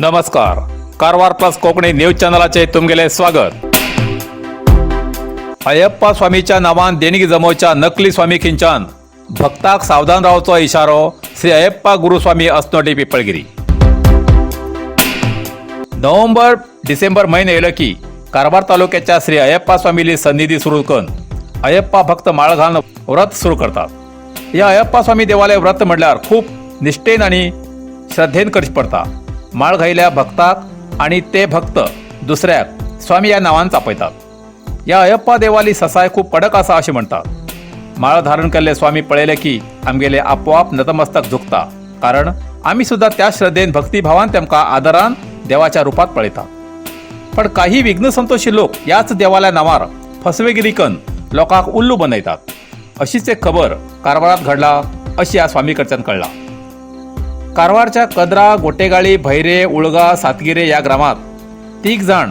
नमस्कार, Karwar plus Konkani news चॅनलाचे तुमगेले स्वागत. अय्यप्पा स्वामीच्या नावान देणगी जमोवच्या नकली स्वामी खिंचान भक्ताक सावधान रावचो इशारो श्री अय्यप्पा गुरुस्वामी, असनोटी पिपळगिरी. नोव्हेंबर डिसेंबर महिने येयलो की कारवार तालुक्याच्या श्री अय्यप्पा स्वामीली सन्निधी सुरू करून अय्यप्पा भक्त माळ घालून व्रत सुरू करतात. या अय्यप्पा स्वामी देवालय व्रत म्हणल्यार खूप निष्ठेन आणि श्रद्धेन करची पडता. माळ घायल्या भक्ताक आणि ते भक्त दुसऱ्याक स्वामी या नावान चापयतात. या अय्यप्पा देवाली ससाय खूप कडक आसा अशें म्हणतात. माळ धारण केल्ले स्वामी पळयले की आमगेले आपोआप नतमस्तक झुकता, कारण आमी सुद्धा त्या श्रद्धेन, भक्तिभावान तेमकां आदरान देवाच्या रुपात पळयता. पण काही विघ्नसंतोषी लोक याच देवाल्या नावार फसवेगिरी कन लोकांक उल्लू बनयतात. अशीच एक खबर कारवारात घडला अशी ह्या स्वामी कडच्यान कळला. कारवारच्या कदरा, गोटेगाळी, भैरे, उळगा, सातगिरे या ग्रामात तीग जाण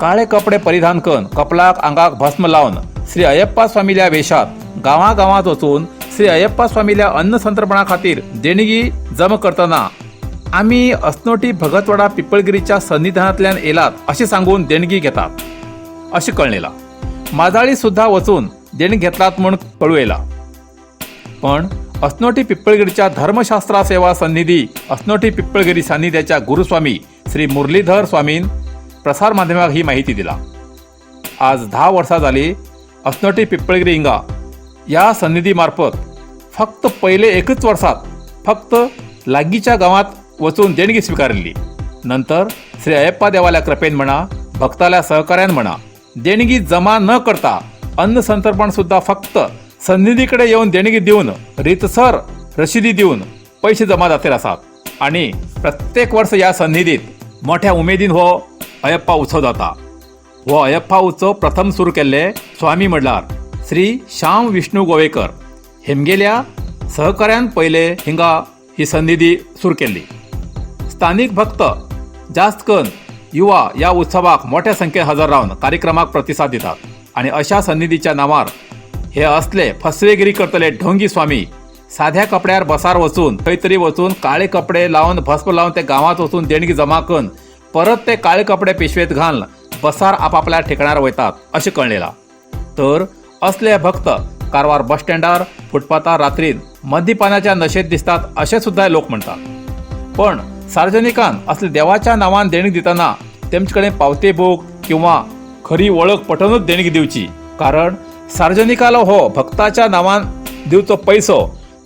काळे कपडे परिधान करून, कपलाक आंगाक भस्म लावन श्री अय्यप्पा स्वामील्या वेशात गांवागांवात वचून श्री अय्यप्पा स्वामील्या अन्न संतर्पणा खातीर देणगी जमा करतना आमी असनोटी भगतवाडा पिपळगिरीच्या सन्निधानांतल्यान येलात अशें सांगून देणगी घेतात अशें कळलेला. माजाळी सुद्धा वचून देणगी घेतलात म्हूण कळू येला. पण असनोटी पिप्पळगिरीच्या धर्मशास्त्रा सेवा सन्निधी, असनोटी पिप्पळगिरी सान्निध्याच्या गुरुस्वामी श्री मुरलीधर स्वामीन प्रसार माध्यमाक ही माहिती दिला. आज 10 वर्सां जाली असनोटी पिप्पळगिरी हिंगा या सन्निधी मार्फत फक्त पयले एकच वर्सात फक्त लागींच्या गांवात वचून देणगी स्विकारली. नंतर श्री अय्यप्पा देवाल्या कृपेन म्हणा, भक्ताल्या सहकार्यान म्हणा, देणगी जमा न करता अन्न संतर्पण सुद्धा फक्त सन्निधीकडे येऊन देणगी दिवन, रितसर रशिदी दिवन पैसे जमा जातील आसात. आणि प्रत्येक वर्ष या सन्निधीत मोठ्या उमेदीन हो अय्यप्पा उत्सव जाता. हो अय्यप्पा उत्सव प्रथम सुरू केल्ले स्वामी म्हणल्यार श्री श्याम विष्णू गोवेकर. हेमगेल्या सहकार्यान पयले हिंगा ही सन्निधी सुरू केल्ली. स्थानिक भक्त, जास्त करून युवा, या उत्सवाक मोठ्या संख्येन हजर रावन कार्यक्रमाक प्रतिसाद दितात. आणि अशा सन्निधीच्या नावार हे असले फसवेगिरी करतले ढोंगी स्वामी साध्या कपड्यार बसार वचून, खंय तरी वचून काळे कपडे लावन, भस्म लावन ते गांवात वचून देणगी जमा करून परत ते काळे कपडे पिशवेत घालून बसार आपापल्या ठिकाणार वयतात अशें कळलेला. तर असले भक्त कारवार बस स्टँडार, फुटपाथार रात्रीन मद्यपानाच्या नशेत दिसतात अशें सुद्धा लोक म्हणतात. पण सार्वजनिकान असले देवाच्या नावान देणगी दितना तेमचे कडेन पावते बूक किंवा खरी वळख पटोवनूच देणगी दिवची, कारण सार्वजनिकालो हो भक्ताच्या नावान दिवचो पैसो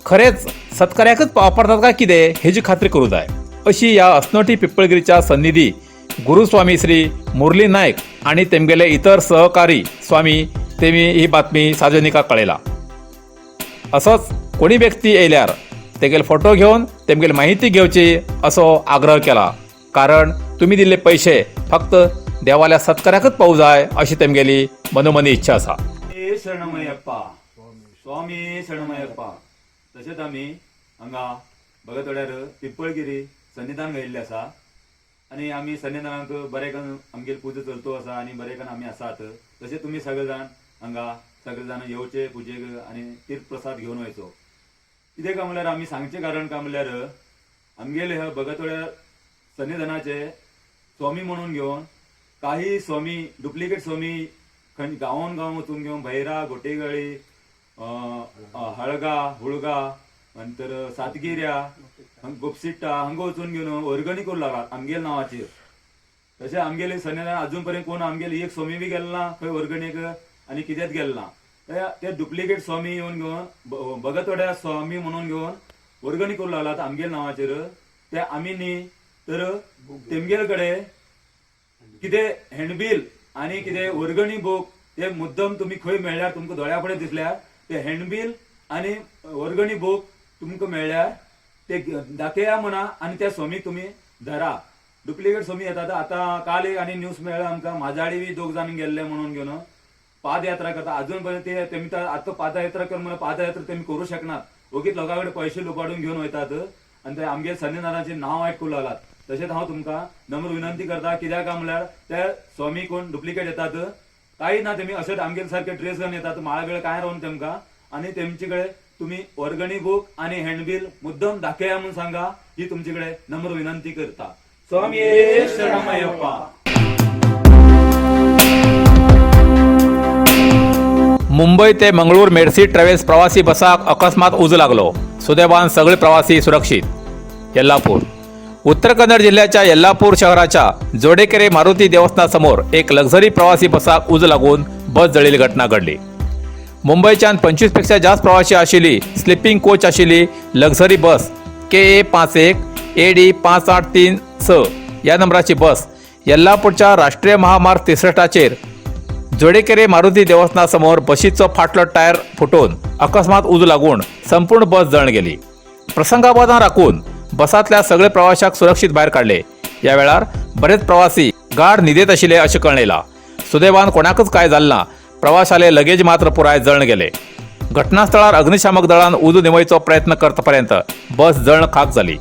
खरेच सत्कार्याकच वापरतात काय कितें हेजी खात्री करूं जाय, अशी ह्या असनोटी पिप्पळगिरीच्या सन्निधी गुरुस्वामी श्री मुरली नायक आणि तेमगेले इतर सहकारी स्वामी तेमी ही बातमी सार्वजनिकाक कळयला. असोच कोणी व्यक्ती येयल्यार तेगेले फोटो घेवन तेमगेली माहिती घेवची असो आग्रह केला, कारण तुमी दिल्ले पैसे फक्त देवाल्या सत्कार्याकच पावू जाय अशी तेमगेली मनोमनी इच्छा आसा. शरणमयप्पा, स्वामी शरणमयप्पा. तशेंच आमी हांगा भगतवाड्यार पिंपळगिरी सन्निधान घायिल्लें आसा आनी आमी सन्निधानाक बरें करून आमगेली पुजा चलतो आसा आनी बरें करून आमी आसात. तशें तुमी सगळे जाण हांगा सगळे जाण येवचे पुजेक आनी तीर्थ प्रसाद घेवन वयचो. कितें काय म्हणल्यार आमी सांगचें कारण काय म्हणल्यार आमगेले ह्या भगतवाड्यार सन्निधानाचे स्वामी म्हणून घेवन काही स्वामी, डुप्लिकेट स्वामी खंय गांवान गांव वचून घेवन भैरा, गोटेगाळी, हळगा, हुळगा, नंतर सातगिऱ्या, गोपसिट्टा हांगा वचून घेवन वर्गणी करूं लागला आमगेले नांवाचेर. तशें आमगेले सन्निधान अजून पर्यंत कोण आमगेले एक स्वामी बी गेलो ना खंय वर्गणीक आनी कित्याक गेलो ना. ते डुप्लिकेट स्वामी येवन घेवन भगतवाड्या स्वामी म्हणून घेवन वर्गणी करूं लागलात आमगेले नांवाचेर. ते आमी न्ही तर तेमगेले कडेन कितें हँडबील आनी कितें वर्गणी बूक ते मुद्दम तुमी खंय मेळ्ळ्यार, तुमकां दोळ्या फुडें दिसल्यार ते हँडबील आनी वर्गणी बूक तुमकां मेळ्ळ्यार ते दाखया म्हणा आनी त्या स्वामीक तुमी धरा. डुप्लिकेट स्वामी येतात. आतां काल एक आनी न्यूज मेळ्ळा आमकां, माजाळी बी दोग जाण गेल्ले म्हणून घेवन पादयात्रा करता. अजून पर्यंत ते तेमी आतां पादयात्रा कर म्हणून पादयात्रा तेमी करूं शकनात. ओगीच लोकां कडेन पयशे लुबाडून घेवन वयतात आनी ते आमगे सन्निधानाचें नांव वायट करूं लागलात. तशेंच हांव तुमकां नम्र विनंती करता, कित्याक काय म्हणल्यार ते स्वामी कोण डुप्लिकेट येतात काही ना, तेमी अशेंच आमगेले सारखे ड्रेस घालून येतात, माळा बिळा काय रावन तेमकां आनी तेमचे कडेन तुमी वर्गणी बूक आनी हँडबील मुद्दम दाखया म्हणून सांगा, ही तुमचे कडेन नम्र विनंती करता. स्वामी शरणमयप्पा. मुंबई ते मंगळूर मेर्सी ट्रॅव्हल्स प्रवासी बसाक अकस्मात उजो लागलो. सुदैवान सगळे प्रवासी सुरक्षित. येल्लापूर. उत्तर कन्नड जिल्ह्याच्या येल्लापूर शहराच्या जोडेकेरे मारुती देवस्थानासमोर एक लक्झरी प्रवासी बसाक उजो लागून बस जळिल्ली घटना घडली. मुंबयच्यान 25 पेक्षा जास्त प्रवासी आशिल्ली स्लिपिंग कोच आशिल्ली लक्झरी बस KA 51 AD 5836 या नंबराची बस येल्लापूरच्या राष्ट्रीय महामार्ग 63चेर जोडेकेरे मारुती देवस्थानासमोर बशीचो फाटलो टायर फुटून अकस्मात उजो लागून संपूर्ण बस जळण गेली. प्रसंगावधान राखून बसांतल्या सगळे प्रवाशाक सुरक्षीत भायर काडले. या वेळार बरेच प्रवासी गाढ न्हिदेत आशिल्ले अशें कळ्ळें. सुदैवान कोणाकच कांय जालें ना. प्रवाशाले लगेज मात्र पुराय जळण गेले. घटनास्थळार अग्निशामक दळान उजो निवयचो प्रयत्न करतपर्यंत बस जळण खाक जाली.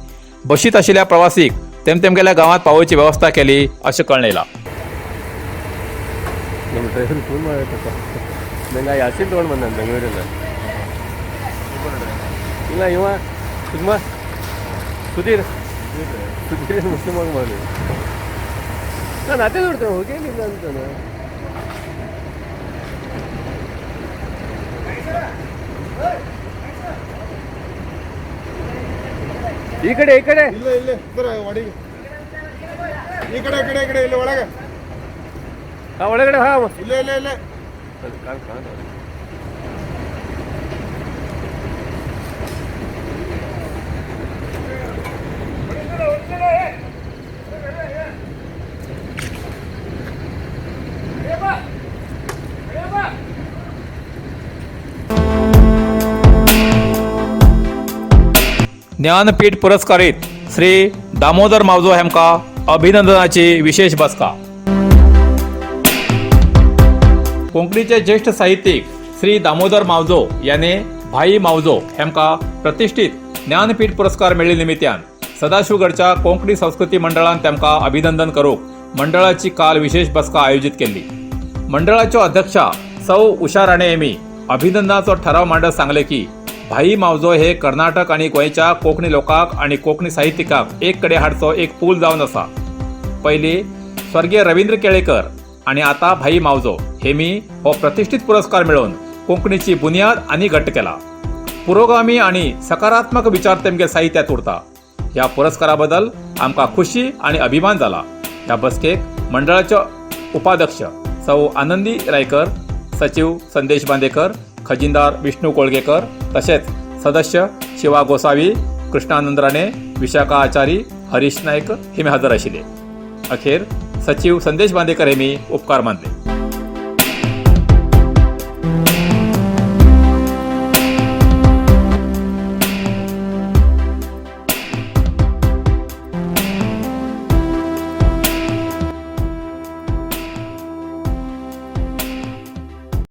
बशीत आशिल्ल्या प्रवासीक तेमतेमगेल्या गांवात पावोवची वेवस्था केली अशें कळ्ळें. ನಮ್ಮ ಡ್ರೈವರ್ ಫೋನ್ ಮಾಡಬೇಕಪ್ಪ. ನಂಗೆ ಆ ಯಾಸಿನ್ ತೊಗೊಂಡು ಬಂದ ಬೆಂಗಳೂರಿಂದ. ಇಲ್ಲ, ಇವ ಸುಮ್ಮ ಸುಧೀರ್, ಸುಧೀರ್ ಮುಸ್ಲಿಮ್ ಆಗಿ ಮಾಡಿ. ನಾನು ಅದೇ ನೋಡ್ತೇನೆ, ಹೋಗೇನಿಲ್ಲ ಅಂತಾನೆ. ಈ ಕಡೆ, ಈ ಕಡೆ. ಇಲ್ಲ, ಇಲ್ಲೇ ಸರ್, ಒಳಗೆ. ಈ ಕಡೆ, ಈ ಕಡೆ, ಈ ಕಡೆ, ಇಲ್ಲಿ ಒಳಗೆ. ಹಾ, ಒಳಗಡೆ, ಹಾ. ಇಲ್ಲೇ, ಇಲ್ಲೇ, ಇಲ್ಲೇ. ಅದು ಕಾಣ್ ಕಾಣ್. ज्ञानपीठ पुरस्कारीत श्री दामोदर मावजो हेमका अभिनंदनाची विशेष बसका. कोंकणीचे ज्येष्ठ साहित्यिक श्री दामोदर मावजो याने भाई मावजो हेमका प्रतिष्ठित ज्ञानपीठ पुरस्कार मेळ्ळे निमित्यान सदाशिवगडच्या कोंकणी संस्कृती मंडळान तेमकां अभिनंदन करूंक मंडळाची काल विशेष बसका आयोजित केल्ली. मंडळाच्यो अध्यक्षा सौ उषा राणे हेमी अभिनंदनाचो ठराव मांडत सांगले की भाई मावजो हे कर्नाटक आणि गोंयच्या कोंकणी लोकांक आणि कोंकणी साहित्यिकांक एक कडेन हाडचो एक पूल जावन आसा. पयली स्वर्गीय रवींद्र केळेकर आणि आता भाई मावजो हेमी हो प्रतिष्ठित पुरस्कार मेळोवन कोंकणीची बुनियाद आनी घट्ट केला. पुरोगामी आणि सकारात्मक विचार तेमगे साहित्यात उरता. ह्या पुरस्कारा बद्दल आमकां खुशी आणि अभिमान जाला. ह्या बसकेक मंडळाचे उपाध्यक्ष सौ आनंदी रायकर, सचिव संदेश बांदेकर, खजिनदार विष्णू कोळगेकर, तशेंच सदस्य शिवा गोसावी, कृष्णानंद राणे, विशाखा आचारी, हरीश नायक हे हजर आशिल्ले. अखेर सचिव संदेश बांदेकर हेमी उपकार मानले.